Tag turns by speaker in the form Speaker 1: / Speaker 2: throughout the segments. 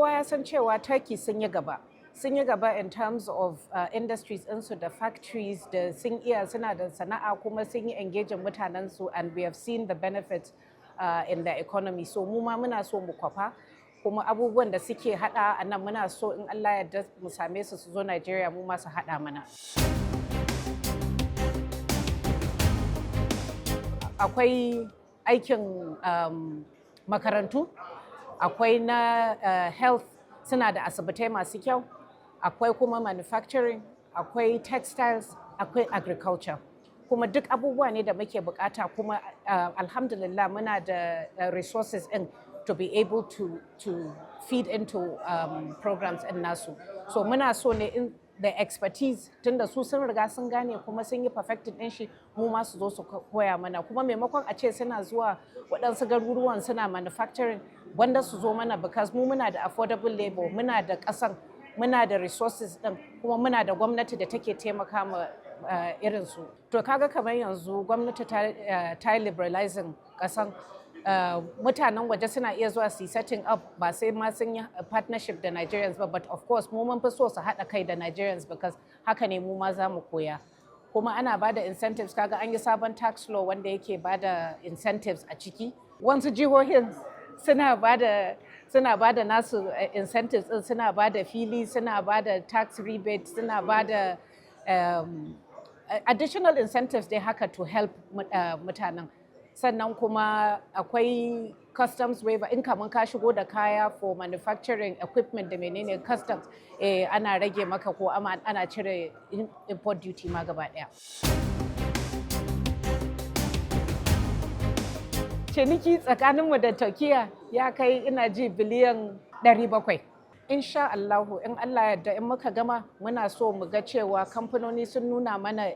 Speaker 1: Kowa ya san cewa Turkey sun yi gaba. Sun yi gaba in terms of industries ɗinsu da factories da sun iya, suna da sana'a, kuma sun yi engaging mutanensu, and we have seen the benefits in the economy. So mu ma muna so mu kwafa, kuma abubuwan da suke hada a nan muna so in Allah ya yarda mu same su, su zo Nigeria mu ma su hada mana. Akwai aikin makarantu, akwai na health, suna da asibitai masu kyau, akwai kuma manufacturing, akwai textiles, akwai agriculture. Kuma duk abubuwa ne da muke bukata, kuma alhamdulillah muna da resources in to be able to feed into programs in nasu. So muna so ne in the expertise, tunda su sun riga sun gane kuma sun yi perfected din shi, mu ma su zo su koya mana. Kuma maimakon a ce suna zuwa waɗansu garuruwan suna manufacturing, wanda su zo mana, because mu muna da affordable labor, muna da ƙasan, muna da resources din, kuma muna da gwamnati da take taimaka ma irin su. To kaga kamar yanzu gwamnati ta liberalizing ƙasan, mutanen waje suna iya zuwa su yi setting up, ba sai ma sun yi partnership da Nigerians ba. But of course mu mun fi so su haɗa kai da Nigerians, because haka ne mu ma za mu koya. Kuma ana ba da incentives. Kaga an yi sabon tax law wanda yake ba da incentives a ciki. Wasu jihohin suna ba da nasu incentives din, suna ba da fili, suna ba da tax rebate, suna ba da additional incentives dai haka to help mutanen. Sannan kuma akwai customs waiver in kaman ka shigo da kaya for manufacturing equipment da menene, customs ana rage maka ko ana cire import duty ma gaba daya. Ciniki tsakaninmu da Turkiya ya kai, ina ji, biliyan 700. Insha Allahu, in Allah yarda, in muka gama, muna so mu ga cewa kamfanoni sun nuna mana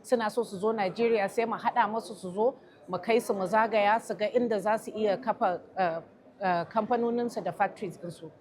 Speaker 1: suna so su zo Najeriya, sai mu haɗa musu su zo, mu kai su, mu zagaya su ga inda za su iya kafa kamfanoninsu da factories ɗinsu.